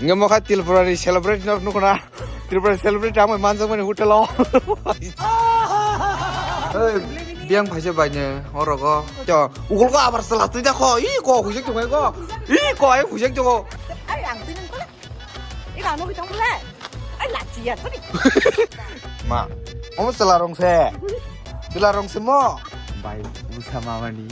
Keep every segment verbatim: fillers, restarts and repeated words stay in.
Nge mokha Tripura ni celebrity no nukuna. Tripura celebrity amai manjak mani hotel o. Hey, biang phaisa baine orogo. Cho, ugul ko abar sala tui da kho. I ko hujek jong ko. I ko ai hujek jong. Ai ang tui nang ko. I ang no tong le. Ai la chi ya to ni. Ma, omo sala rong se. Sala rong se mo. Bai, busa mama ni.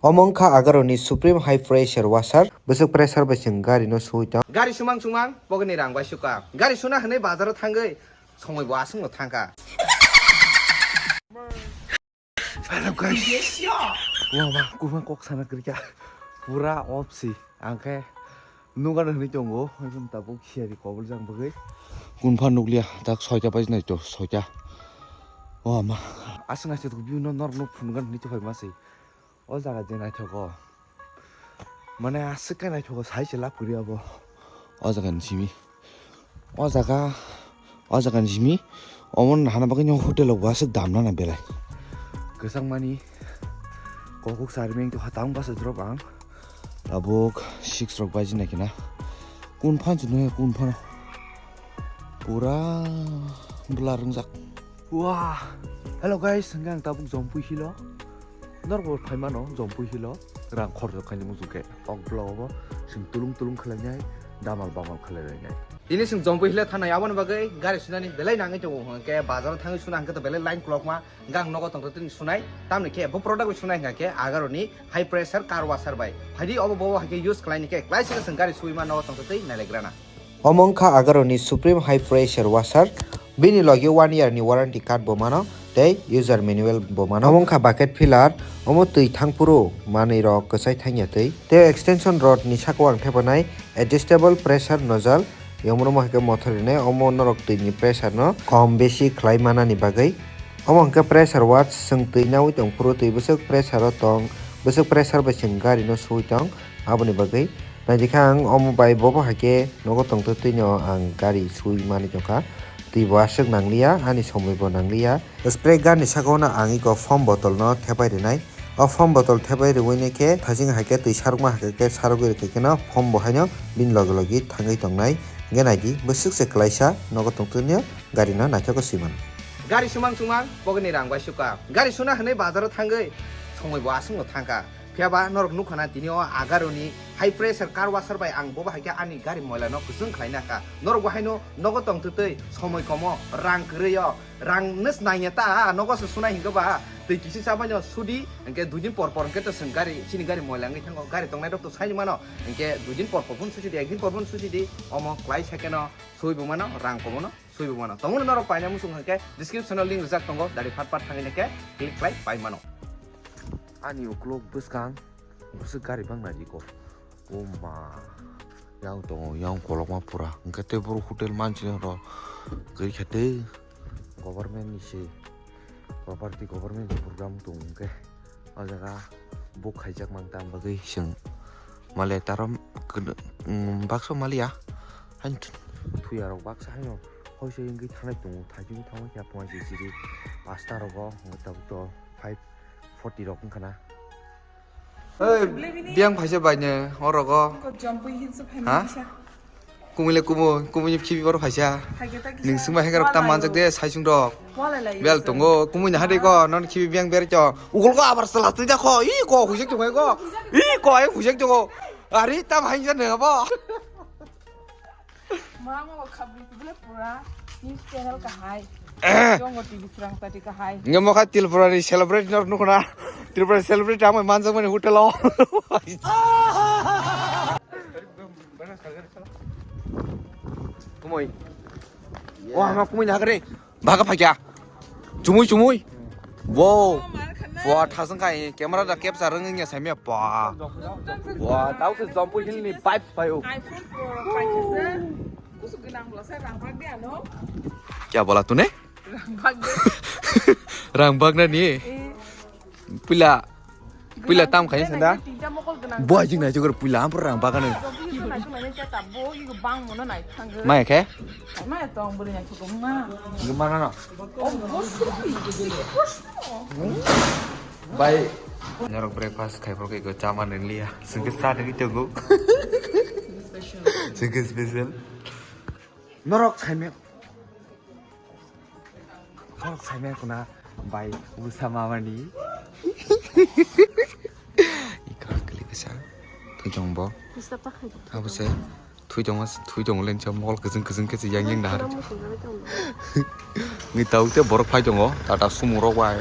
Omo wngkha Agaro ni Supreme High Pressure Washer. Bwswk pressure bai chwng gari no sui tong. Gari sumang sumang, pocket ni rang bai suka. Gari suna hwnwi bazar o thangwi, somoi bo aswk no thangkha. Hello guys. Wah, wah, kuma kok sana kwrwikha. Pura off si. Ang khe nugano hwnwi tongo. Hwnwi tabuk siyari kobol jang bagwi. Kunpha nukliya, tak soita baji nai to, soita. Wah, ma. Aswk naisik bini norok no phunukgani hwnwi tongphai ma se. O jaga je naithogo. Mane aswk khe naithogo, sai se lab kwrwi abo. O jaga ni simi. O jaga, o jaga ni simi. Omo nahana bagwi no hotel o bo aswk dam nana belai. Kwchangmani kokuk sari meng tongkha tang basa drop ang. Tabuk six rok baji naikhe na. Kun phan se nungya kun phano. Pura bwla rwngjak. Wah, hello guys, hwnkhe ang tabuk Jompui hilo. Norok bo phaimano Jompui hilo. Rang khorjak khaini muchung khe. Ok vlog obo chwng tulung tulung khlainai, damal bamal khlailainai. Tini chwng Jompui hilo thanai, aboni bagwi gari sunani belai nangwi tongo, hwnkhe bazaro thangwi suna hwnkhe to belai line kwlwkma, hwnkhe ang nogo tongtwtwini sunai. Tamni khe bo product bai sunai hwnkhe Agaroni high pressure car washer bai. Phaidi obo bobo hai khe use khlaini khe, klaisa chwng gari suima nogo tongtwtwi nailaigrana. Omo wngkha Agaroni Supreme High Pressure Washer. Bini logi one year ni warranty card bo mano, tei user manual bo mano. Omo wngkha bucket filler, omo twi thangphuru manwi rok kwchai thangya twi. Tei extension rod ni saka o ang thepanai adjustable pressure nozzle. Omo no hai khe mothor rinai, omo norok twi ni pressure no kom besi khlai manani bagwi. Omo hwnkhe pressure washer, chwng twi naui tong phuru twi bwswk pressure o tong, bwswk pressure bai chwng gari no sui tong, aboni bagwi. Naidi khe ang omo bai bobo hai khe nogo tongtwtwi no ang gari sui manwi tongkha. Twi bo aswk nangliya, ani somoi bo nangliya. Spray gun ni saka o no ang eko foam bottle no thepai rinai. O foam bottle thepai riwi ni khe thajing hai khe twi sarwkma hai khe sarwgwi rwkhe kheno foam bo haino bini logi logi thangwi tongnai. Hwnkhe naidi bwswk se kwlaisa nogo tongtwtwi no gari no naithok khe sui mano. Gari sumang sumang pocket ni rang bai suka. Gari suna hwnwi bazaro thangwi somoi bo aswk no thangkha. Phiya ba norok nukha na tini o Agaroni high pressure car washer bai ang bobo hai khe ani gari moila no kwchwng khlai na kha. Norok bo haino nogo tongtwtwi somoi komo, rang kwrwi o, rang nws nangya ta, nogo se sunai hwnkhe ba twi kisi chabai no sudi, hwnkhe dui din por por hwnkhe to chwng gari, chini gari moila wngwi thango, gari tongnai rok to sai mano, hwnkhe dui din por por phun susi di, ek din por phun susi di, omo kwlai se khe no sui bo mano, rang komo no. Sui bo mano. Tongmani norok paina muchung hwnkhe description o link rijak tongo, dari phat phat thangwi nai khe click khlai pai mano. Ani uklok bwskang bwswk gari bang nai di ko. O ma. Yang tongo, yang kolokma pura. Hwnkhe tei borok hotel manchini oro gari khe tei government ni se property, government ni program tong hwnkhe. O jaga book khaijak mang tang bagwi chwng male tarom baksa maliya. Hain thuya rok baksa haino hoi se wngwi thangnai tongo, thaichung thangma khe phunai se chiri pasta rogo tabuk to five forty rok wngkha na. Hey, biyang phaisa baine orogo. Ko Jampui Hills o phaimani sa. Kumui le kumui, kumui ni khibi boro phaisa. Ning sungma hengaro tam manjak de, saisung rok. Bel tongo, kumui ni hade ko, non khibi biyang ber cho. Ugol ko abar sala tui da ko, i ko hujek tongo ko. I ko ai hujek tongo. Ari tam hain jan ne abo. Mama wa khabri bele pura news channel ka hai. Jongo T V srang pati ka hai. Nge mokha Tripura ni celebrity nor nukuna. Tripura celebrity amai manjak mani hotel o. Kumui. Wah, ma kumui na hagre. Baga phakya. Chumui chumui. Wow. Wah, thasang kai camera da capture rang nya samya pa. Wah, tau se Jampui Hill ni vibes payo. iPhone Pro rok paikha se. Kusu gwnang bwla se rang bag de ano. Kya bola tune? Rang bag de. Rang bag na ni? Eh. Pila. Pila tam khai sanda. Boy jing nai jogor pila ampur rang bag ano. Mai khe? Gimana no? Bai. Norok breakfast khai porok ego chama nenglia. Sengke sa degi togo. Chicken special. Norok saimya. Norok saimya kuna bai usa mamani. Ika kali kasa. Tujong bo. Abo se. Thui tongo, thui tongo len cham mol kajang kajang khe yang yang dahar. Ngi tau te borok phai tongo, tata sumo rok bai.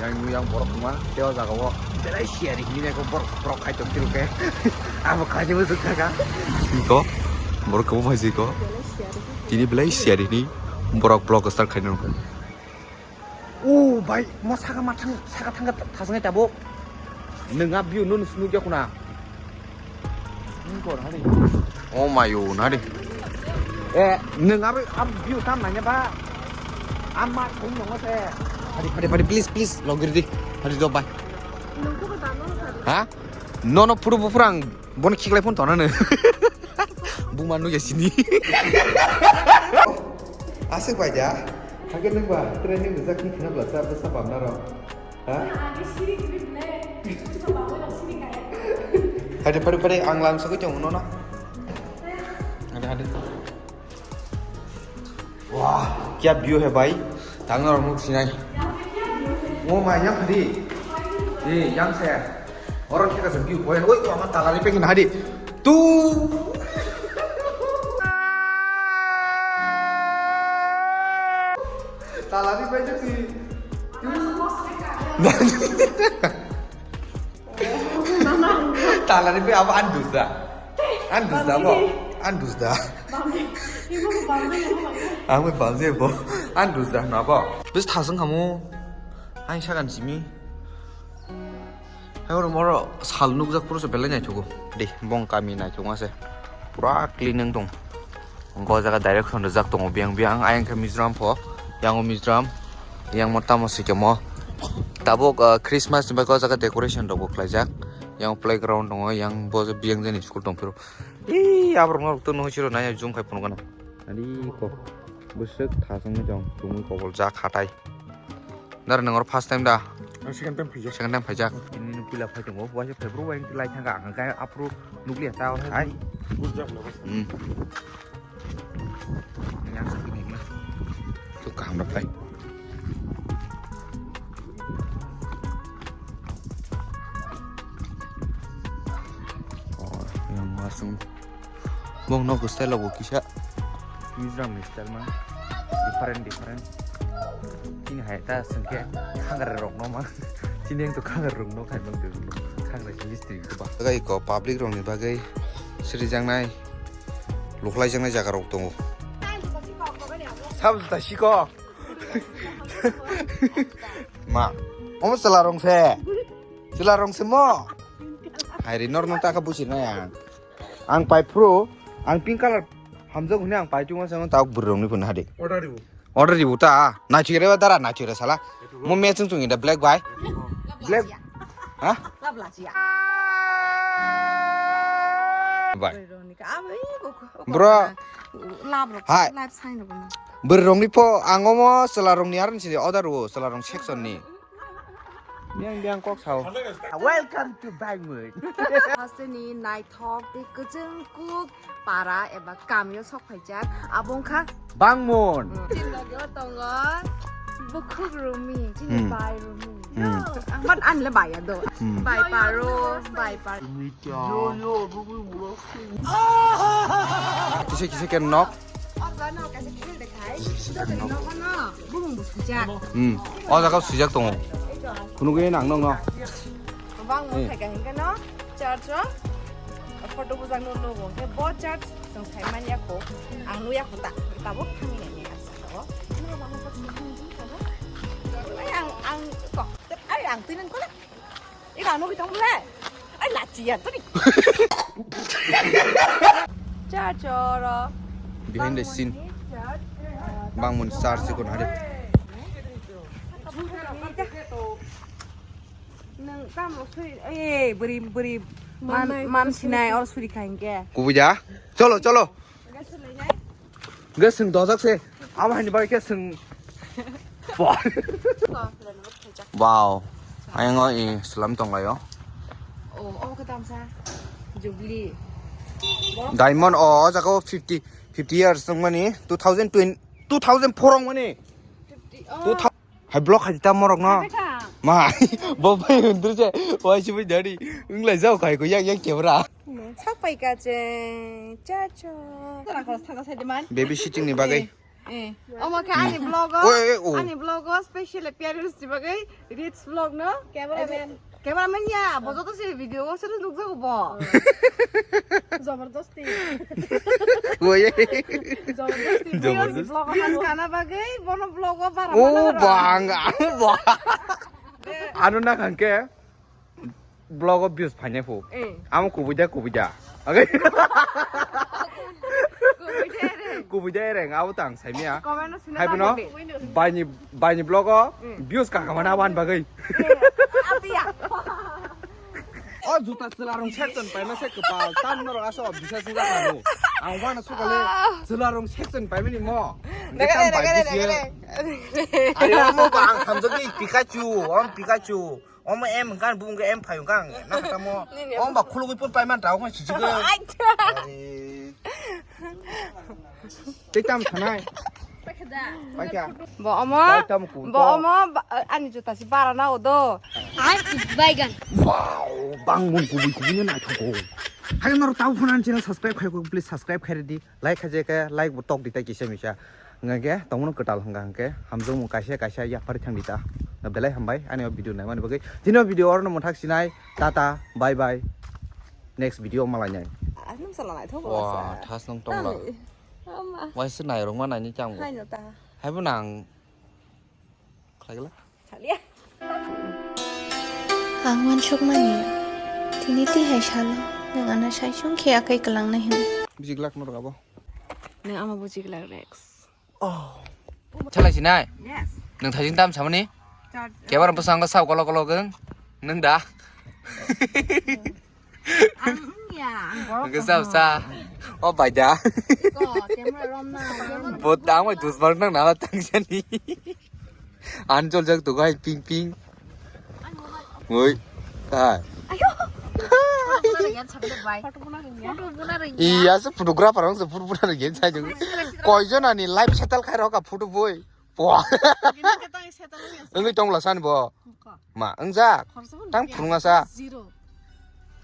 Yang nu yang borok tongma, tei o jaga o belai siyari hini nai ko borok, borok khai tong tiro khe. Abo khai jebo suk thaka. Ko, borok kobo phai jiko. Tini belai siyari ni borok vlog start khai nang. O bai, mo saka ma thang, saka thangka thasngai tabuk. Nwng a view no nukya khuna. Oh my, oh, nari. Eh, nwng abi, abi view tam nanya ba. Ama thung nongo se. Hari, hari, hari, please, please, logir di. Hari do bai. Ha? No, no, puru, puru ang bono khiklai phone tonane. Buma nugya sini. Asik bai ja. Hake nwng ba training rijak ni khna bla sa bwsa bamna ro. Ha? Hade pare pare ang lang sokoi chong no na. Hade hade. Wah, kya view hai bhai? Tang na muk sinai. Oh my, yang hadi. Eh, yang saya. Orang kita se view point. Oi, ko ama talari pe kena hadi. Tu. Talari pe jadi. Talari pe apa andus da? Andus da bo? Andus da. Ang bai bamjai bo. Andus da hwnna bo. Bis thasung khamu. Ang sagan simi. Hai oro moro sal nukjak puro se belai naithugo. De, bong kami naithok ma se. Pura clean wng tong. Hwnkhe o jaga direction rijak tongo biyang biyang. Ayang khe Mizoram pho. Yang o Mizoram. Yang mo tamo swi khe mo. Tabuk, ah, Christmas ni bagwi o jaga decoration rok bo khlaijak. Yang playground tongo. Yang bo biyang jani school tong phiro. Ee, aborok norok to nung siro nai jung khai phunukgana. Ani ko. Bwswk thasung ni jong. Chumui kobol jak hatai. Dara nang oro first time da? Ang second time phaijak. Second time phaijak. Ini nu pila phai tongo, waisa February wai lai thangka ang kai apro nukliya ta hai. Gurjak na bas. Hmm. Yang sakit ni na. Tu kaham na phai. Oh, yang masuk. Bong no style bo kisa. Mizoram ni style man. Different, different. Chini hai ta sengke khangra rok no man. Chini yang to khangra rok no khai man de. Khangra si list ri ba. Taga iko public rok ni bagwi srijaknai luklaijaknai jaga rok tongo. Sab ta siko. Ma, omo chwla rong se. Chwla rong se mo. Hai ri nor no ta kha busi na yang. Ang pai pro, ang pink color hamjak hwnwi ang pai tongma sano ta bwrwngni phone hadi. Order ribu. Order ribu ta, naithok re ba dara naithok re sala. Mo matching chung da black bai. Black. Ha? Lab la sia. Bai. Bwrwngni ka, ah, bai, buk, buk, bro. Lab rok, hai. Lab sign rok. Bwrwngni pho ang omo chwla rongni aron si order ribu, chwla rong section ni. Yang yang kok sao. Welcome to Bangmut. Hasteni naithok tei kwchwng kuk para eba kamio sok phaijak. Abo wngkha Bangmun. Chini loge o tongo Bukhuk Rumi, chini bai Rumi. Hmm. But ani le bai ya do. Hmm. Bai paro, bai paro. Kisa kisa ke nok. Kisa kisa ke nok. Hmm. O jaga swijak tongo. Phunugwi nang nokno. Bang mo thai ka hingke no. Church o photo bujak no nogo. Ke bo church song sai man ya ko. Ang nu ya ko ta. Tabok thang ni ni asa ko. Ai ang ang ko. Ai ang tinen ko. Ila no kitong le. Ai la chi ya to ni. Cha choro. Behind the scene. Bangmon sar se kon hari. Nang kam lo sui. Eh beri beri. Man man sinai or suri kain ke. Kubuja. Cholo cholo. Hwnkhe chwng dojak se, abo haini bagwi khe chwng. Wow. Ayang o i slam tong lai o. Oh, oh, khe tamsa. Jubilee. Diamond o, o jaga o fifty, fifty years wngmani, two thousand twenty, two thousand four wngmani. Two thou-, hai block hai ta morok no. Ma, bo bai hundur je, wai si bai dari, wng lai jao khai ko yang yang camera. Sak pai ka che, cha cha. Baby sitting ni bagwi. Eh, omo khe ani vlog o, Oi, oi, oh. Ani vlog o special appearance ni bagwi Rich vlog no. Cameraman. Cameraman ya, bo joto se video o se nukjago bo. Jabardasti. Oi, oi. Jabardasti. Jabardasti. Vlog o mas kana bagwi bono vlog o bara Oh, mana bang, bang. Ano na khangke. Vlog o views phainai phu. Eh. Amo kubui da, kubui da. Okay. Kubui da ereng. Kubui da ereng, abo tang saimia. Comment o sina Hai bono, bagwi. Baini, baini vlog o Hmm. views kaka mana wan bagwi. Eh, apiya. O juta chwla rong section paima se kwpal, tam norok aso bisa sung jaka no. Ang wana sukale Ah. chwla rong section paimani mo. Nagare, Tam bai nagare, bisi. Nagare. Ayo, mo ba ang hamjagwi Pikachu, om Pikachu. Omo M hwnkha, bo hwnkha M phai hwnkha ang. Na kata mo. Nini. Om ba khulugwi pun paiman ta, omo sijigwi. Acha. Are. Tei tam sanai. Paikha. Bo omo. Pai tam ku Bo to. Omo ba-, ani juta si bara na odo. Ai baigan. Wow, bang mun kubui kubui no naithogo. Hai noro tau phone ani channel subscribe khai ko, please subscribe khai di. Like khaje khe, like bo tok di tai kisa misa. Hwnkhe tongmano kwtal hwnkha hwnkhe, hamjakmung kaisa kaisa yapharwi thang di ta. Belai hambai, ani o video naimani bagwi. Tini o video orono mwthak sinai. Tata, bye bye. Next video malainai. Asnam sala naithok Wah, wasa. Thas nung tongla. Tami. Ama. Waisa nairokma naini chang bo. Haino ta. Haibo nang. Khlaigla. Salia. Ang uansukmani, tini tihai salo nwng ano saichung khe akai kwlangnai hwnwi. Bujik lak norok abo. Nwng ama bujik lak Rex. Oh. Chalai sinai? Yes. Nwng thaijing tam samani? Char- Kebara bwskango sao kolok kolok wng. Nwng da? Ang wngya, ang borok Nwng tong sa tong. Sa. O bai da. Iko, camera rom na, rom na. Bo tang bai dusmar nang nala tang jani. An jol jak tu gai ping ping. Oi. Hai. Ayo. Photo buna ringya, sabde bai. Photo buna ringya. Photo buna ringya. Iya se photographer ang se photo buna ringya sa jeng. Koi jon ani life settle khai rok a photo boi. Wah. Gini kita settle ringya. Wngwi tongla san bo. Ko. Ma, wngjak. Khorsa bo Tang nukya. Phunukna sa. Zero.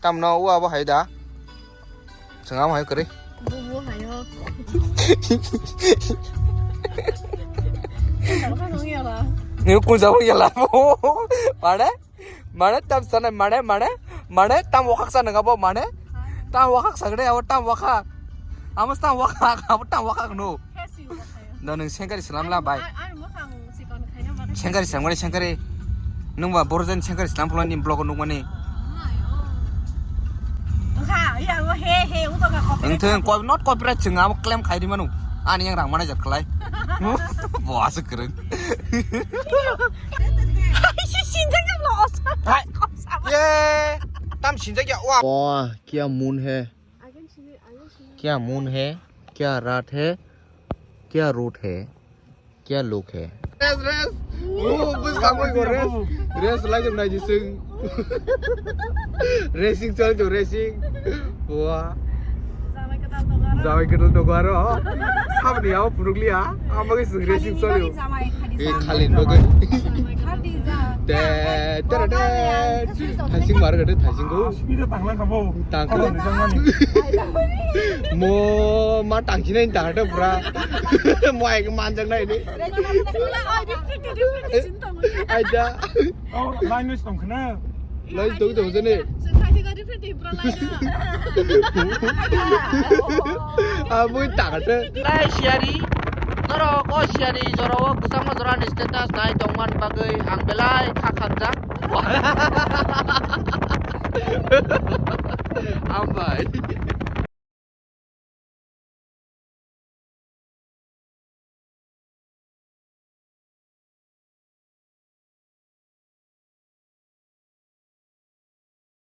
Tamno o abo hai da. Chwng amo hai kwrwi. Bubu hayo. Khorsa bo nukya la. Ni kun jabo yala. Mane? Mane tam sana mane, mane? Mane tam wakhak sa nang abo mane? Tam wakhak sa gede abo tam wakhak. Amo tam wakhak, abo tam wakhak no. No, nwng sengkari slamla bai. Sengkari slamgari sengkari. Nwng ba borok jani sengkari slam phulani blog nukmani. Wngthang, koi-, not copyright chwng abo claim khai rimanu. Ani yang rang manai jat khlai. Bo aswk kwrwng. Hai. Ye, tam sinjak ya, wa. Oh, kya moon hai? Kya moon hai? Kya raat hai? Kya road hai? Kya log hai? Rest, rest. Oh, bus kangkoi ko rest. Rest lai jam nai jisung. Racing chal jo racing. Wah. Jawai kedal to garo. Sabni yao purukliya. Amagi sung racing chal jo. Eh, khalin bagai. Khadi ja. Te, te, te. Thaising mar gade thaising go. Speed tanglang kabo. Tanglang. Mo ma tangsinai ta ta pura. Mo ai manjak nai ni. Aida. Oh, line wis tong khna. Lai tong tong jani. Abui tangate. Lai siari. Norok o siari jorao kwchangma jorani status nai tongman bagwi ang belai kha khamjak. Hambai.